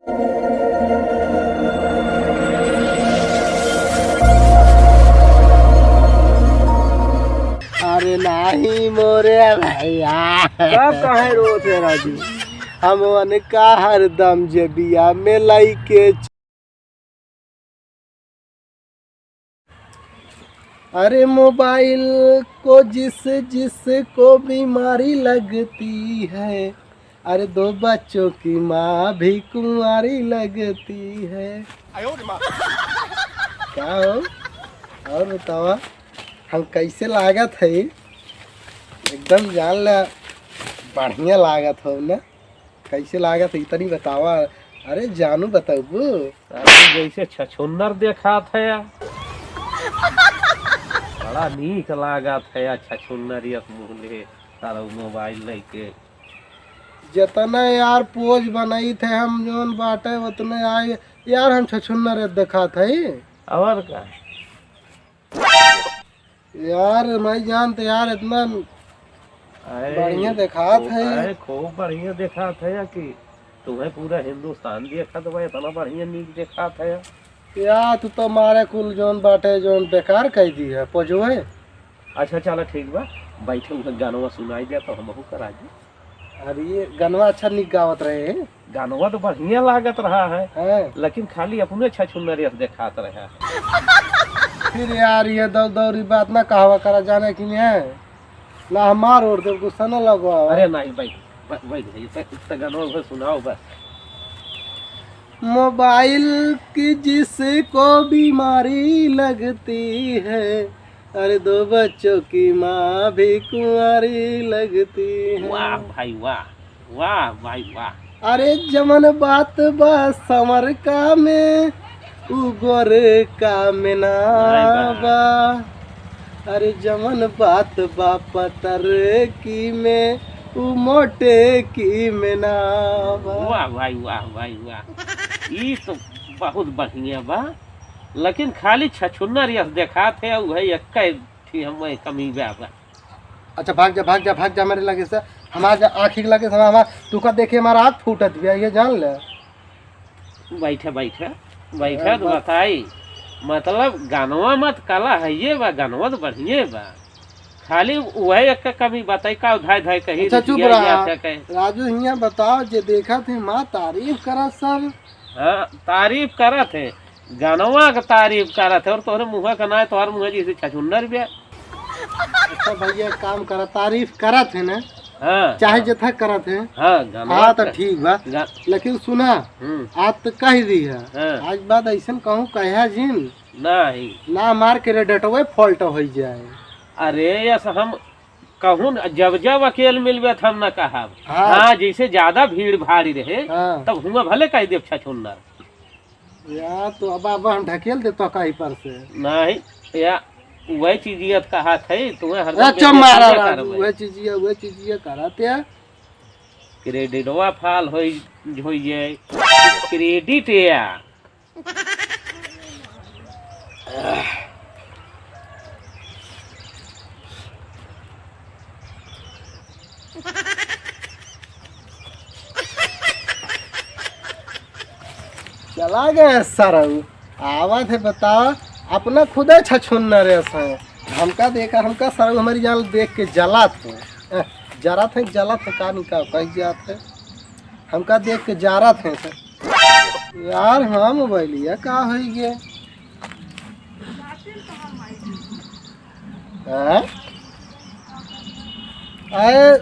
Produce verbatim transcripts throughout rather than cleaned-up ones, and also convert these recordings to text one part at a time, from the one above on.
अरे नाही मोरे भैया। तब काहे रोत है राजू? हम उनका हरदम जेबिया में लइके च- अरे मोबाइल को जिस जिस को बीमारी लगती है, अरे दो बच्चों की माँ भी कुंवारी लगती है। का हो? और बतावा, हम कैसे लागत है? एकदम जान ले, बढ़िया लागत हो ना? कैसे लागत है, इतनी बतावा। अरे जानू, बताबू? अरे जैसे छछुन्नर देखात है या। बड़ा नीक लागत है या छछुन्नर यस मुँह ले, सारा मोबाइल लेके। जितना यार पोज बनई थे हम जोन बाटे उतने आए यार, हम छछुन्नर देखात है। और का? यार, मैं जानते यार, इतना अरे, बढ़िया देखात खूब, है। अरे, खूब बढ़िया देखात है या कि तुम्हें पूरा हिंदुस्तान देखत बा, इतना बढ़िया नीक देखात है। या, तू तो मारे कुल जोन बाटे, जोन बेकार कह दी है, पोजवे। अच्छा, चला, ठीक बा, बैठे उहे गानवा सुनाई दे, तो हमहू करा दी। अरे, ये गनवा अच्छा निक गावत रहे हैं। गनवा तो बढ़िया लागत रहा है, हाँ। लेकिन खाली अपने छछुन्नर यस देखात रहा है। फिर यार, ये दौ-, दौरी बात ना कहवा करा, जाने कि नहीं? ना हमार ओर देव गुस्सा ना लगवा। अरे नहीं भाई, ब-, बैठ जाइए, त, त गनवा उहे सुनाओ बस। मोबाइल की जिसको बीमारी लगती है, अरे दो बच्चों की माँ भी कुंवारी लगती है। वाह भाई वाह, वाह भाई वाह। अरे जमन बात बा समर का में, उ गोर का में ना अरे बा। बा। अरे जमन बात बा पतर की में, उ मोटे की में ना बा। वाह भाई वाह भाई वाह, ई तो बहुत बढ़िया बा। लेकिन खाली छछुन्नर यस देखात है, उहे एक्के ठी हमें कमी बा, बा। अच्छा, भाग जा, भाग जा, भाग जा मेरे लगे से। हमार जा, आँखी के लगे से हमार, हमार, तू का देखे हमारा आँख फूटत बिया, ये जान ले। बैठे, बैठे, बैठे, ए, तो बा- बताई। मतलब, गनवा मत कला है, ये बा, गनवा तो बढ़िए बा। खाली वही एक कमी बताई, का धाय धाय कही अच्छा, चुप रहा। राजू, हियाँ बताओ, जे देखत है, माँ तारीफ करा सब। हाँ, तारीफ करत है, गनवा के तारीफ करत है, और तोहरे मुँह का ना है, तोहरे मुँह जैसे छछुन्नर बे। अच्छा भैया, एक काम करा, तारीफ करत है ना? हाँ, चाहे हाँ। जथा करत है। हाँ, गनवा हाँ, तो के ठीक बा। गा- लेकिन सुना, हम्म। आज तो कह दी है, हाँ। आज बाद ऐसन कहूँ कहे जिन। नहीं। ना मार के रेडटवे फॉल्ट हो जाए। अरे, यस हम कहूँ न, जब जब अकेल मिलबे त हम न कहब। हाँ। हाँ, जैसे ज्यादा भीड़ भाड़ी रहे, हाँ। तब हुआँ भले कह देब छछुन्नर। यार, तो अब, अब हम ढकेल देतो कहीं पर से। नहीं, या वही चीजियत कहा थे, तुम्हें हरदम ए, चुप बेइज्जती मारा ना राजू, करबे। वही चीजिया, वही चीजिया करा ते। क्रेडिटवा फाल होई, होई जाए। क्रेडिट या। चला गए सरऊ, आवत है बताओ, अपना खुदे छछुन्नर है। हमका देखा, हमका सरऊ हमारी जान देख के जलात है, अ, जरात है, जलात है, का निकाल कही जात है, हमका देख के जरात है सर। यार, हाँ, मोबाइलिया का होई गे? हैं? अरे,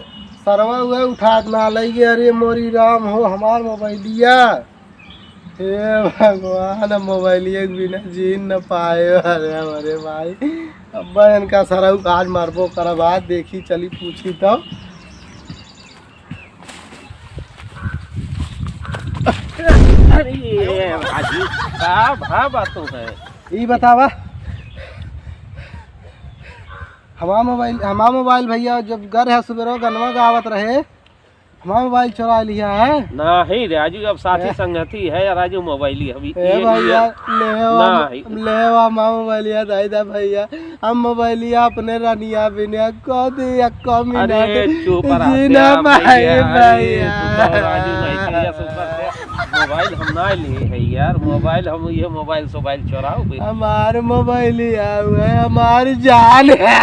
सरवा उहे उठात ना लई गे। अरे मोरी राम हो, हमार मोबाइलिया। हे भगवान, मोबाइलिया के बिना जी न पाए। अरे, अरे भाई, अब इनका सरऊ आज मारबो करब, आज देखी, चली पूछी तब। अरे, भाजी, का भा बातों है? ई बतावा, हमार मोबाइल, हमार मोबाइल भैया, जब घर है सुबेरो गनवा गावत रहे, हमार मोबाइल चोरा लिया है। नहीं राजू, अब साथी ए? संगति है या राजू, मोबाइल ही अभी ए ये भैया, लिए। लेवा, नहीं। लेवा, हमार मोबाइल याद आई था भैया। हम मोबाइलिया अपने रनिया बिनिया को दे या कमी ना अरे, दे। चुप रह जीना जा, भाई, भैया, अरे, भैया। तू तो राजू नहीं, भैया, सुपर से। मोबाइल हम ना लिए है यार, मोबाइल हम ये मोबाइल सोबाइल चोराओ बे। हमार मोबाइल या हुआ है, हमार जान है।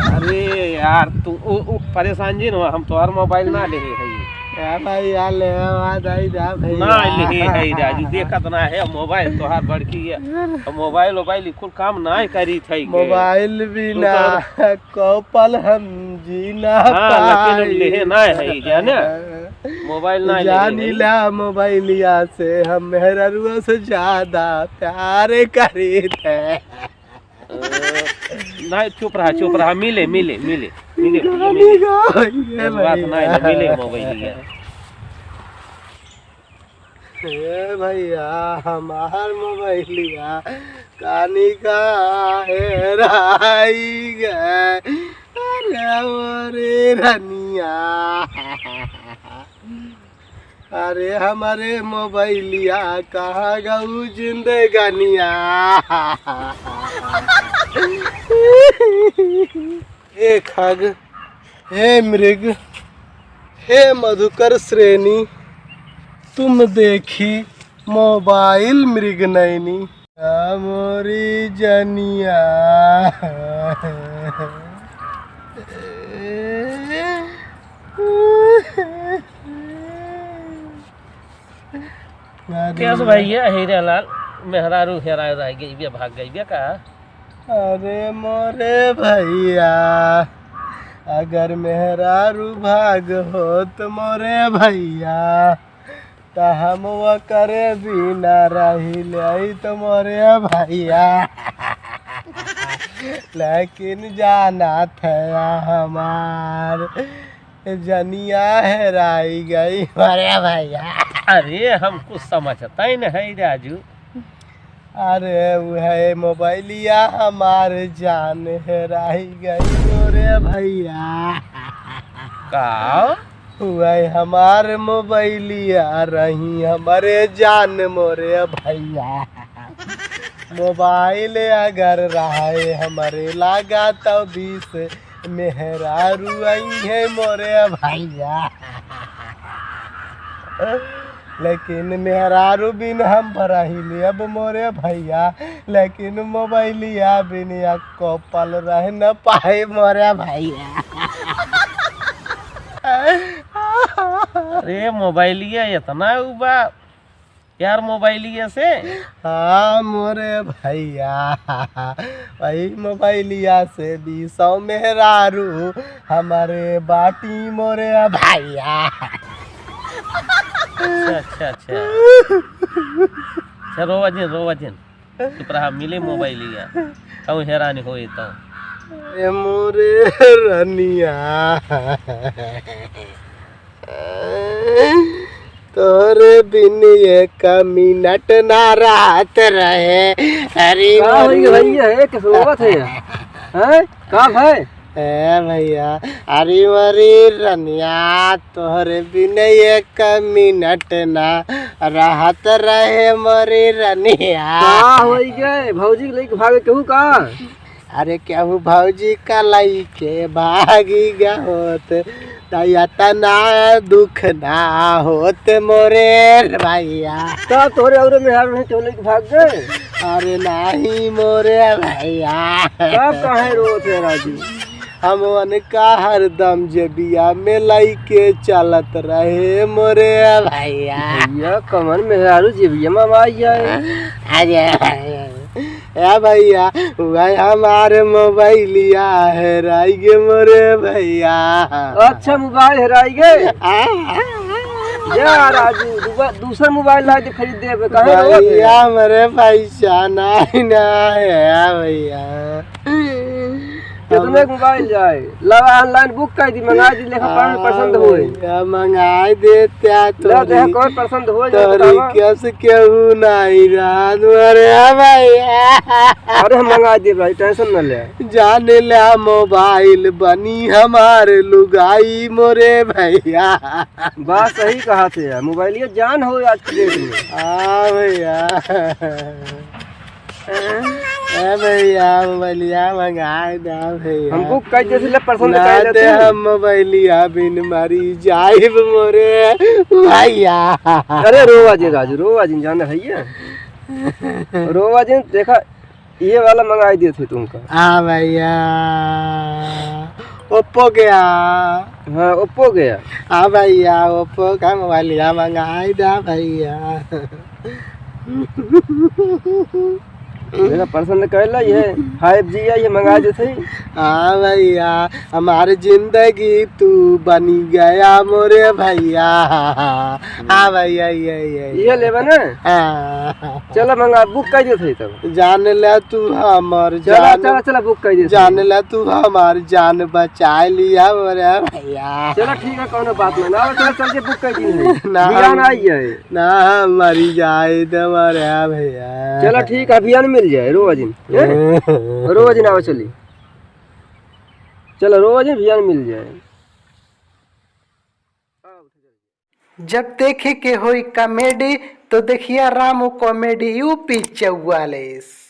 अरे यार, तू उ, उ, परेशान जिन हो, हम तोहार मोबाइल ना ले है। ए भइया, ले आ दाई जा भइया। ना ले है राजू, देखत ना है मोबाइल तोहार बड़की है। मोबाइल, मोबाइल कुल काम ना करी थे। मोबाइल बिना तो कौ पल हम जी ना हाँ, लेकिन हम पाई। लेहे ना है, जाने? मोबाइल ना लेहे जानी है। ला मोबाइलिया से हम मेहररुआ से ज्यादा प्यार करीत है। अ, नहीं, चुप रहा, चुप रहा, मिले, मिले, मिले, मिले, भैया, गाली मिले। गाओ, ये ये बात भैया। नहीं ना, मिले मोबाइलिया। ए भैया, हमार मोबाइलिया कानी का हेराई गए। अरे मोरे रनिया, अरे हमारे मोबाइलिया कहाँ गऊ जिंदगानिया। हे खग, हे मृग, हे मधुकर श्रेणी, तुम देखी मोबाइल मृग नैनी। आ मोरी जनिया। अरे कैस भैया, हीरा लाल, मेहरारू हेराय रह गई बिया, भाग गई बिया का? अरे मोरे भैया, अगर मेहरारू भाग होत मोरे भैया, त हम ओकरे बिना रही लेइत मोरे भैया। लेकिन जानत है हमार जनिया हेराई गई मोरे भैया। अरे हम कुछ समझता ही नहीं राजू। अरे उहे मोबाइलिया हमार जान हेराई गई मोरे भैया। का? उहे हमार मोबाइलिया रही हमरे जान मोरे भैया। मोबाइल अगर रहे हमरे लागा तो बीस मेहरारू आई है मोरे भैया। लेकिन मेहरारू बिन हम रही लेब मोरे भैया, लेकिन मोबाइलिया बिन एको पल रह न पाए मोरे भैया। अरे मोबाइलिया इतना उबा यार मोबाइलिया से। हाँ मोरे भैया, वही मोबाइलिया से बीसौ मेहरारू हमरे बाटी मोरे भैया। अच्छा, अच्छा, अच्छा। अच्छा, रोवा जिन, रोवा जिन। चुप रहा, मिले मोबाइलिया। कहूँ हैरानी होए तो। ए मोरे रनिया। तोरे बिन एक मिनट ना रहत रहे। अरे का होई मोरे। भैया, है, किस रोवत है? हैं? का भाई? ए भैया, अरे मोरे रनिया, तोरे बिन एक मिनट ना रहत रहे मोरे रनिया। का होई गए? भौजी के लेके भागे केहू का? अरे केहू भौजी का लइके भागी गहोत, त इतना दुख ना होत मोरे भैया। का तोरे और मेहरारू नहीं चले के भाग गए? अरे नहीं मोरे भैया। तब काहे रोत है राजू? हम उनका हरदम जेबिया में लइके चलत रहे मोरे भैया। भैया कमन मेहरारू जेबिया में आई जाए। अरे ए भैया, वह हमार मोबाइलिया हेराई गे मोरे भैया। अच्छा, मोबाइल हेराई गे? आ। जा राजू, दूबा-, दूसर मोबाइल ला के खरीद देबे, काहे रोवत है? भैया, हमरे पैसा नहीं ना है भैया। कितने के मोबाइल जाए? ला online book कर दी, मंगा दी, लेखा पसंद, हाँ पसंद होए। भैया, मंगाई देत्या ला, तोरी, देखा कौन पसंद होए, तोरी बतावा। कैसे केहू नहीं रात मरे भैया। अरे हम मंगा दे भाई, tension न ले। जाने ला मोबाइल बनी हमार लुगाई मोरे भैया। बात सही कहा थे यार, मोबाइल ये जान हो आज की date में। हाँ भैया। ए भैया, मोबाइलिया मंगाए दा भैया। हमको कह दे, ले पसंद ना कर ले दे तू। हम मोबाइलिया बिन मरी जाइब मोरे भैया। अरे रोवा जिन राजू, रोवा जिन, जाना है ये। रोवा जिन, देखा, ये वाला मंगाई देत है तुमका। हाँ भैया, ओप्पो गया। हाँ, ओप्पो गया। हाँ भैया, ओप्पो का मोबाइलिया मंगाई दा भैया। मेरा पसंद कर ला, ये five G है, ये मंगा देत है। हाँ भैया, हमार जिंदगी तू बनी गया मोरे भैया। हाँ भैया, ये, ये, ये। ये लेबे ना? हाँ। चला मंगा, book कर देत है तब। जान ले तू हमर चला, जान, चला, चला, book कर देत है। जान ले तू हमार जान बचाए लिया मोरे भैया। चला ठीक है, कौनो बात ना, ना, चला चल के book कर दी है। ना, बिहान हम आई है। ना, हम मरी जाए तो मोरे भैया। चला ठीक है, बिहान मिल जाए, रोवा जिन, हैं? रोवा जिन आवा चली। चला रोवा जिन, बिहान मिल जाए। जब देखे के होई comedy, तो देखिया रामू Comedy U P चौवालीस।